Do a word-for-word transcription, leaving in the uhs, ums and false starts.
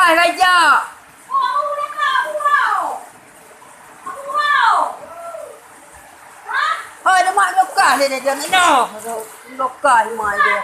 Hai raja. Hoi, dia mak lokah dia, dia, dia, dia. Lokah mai dia.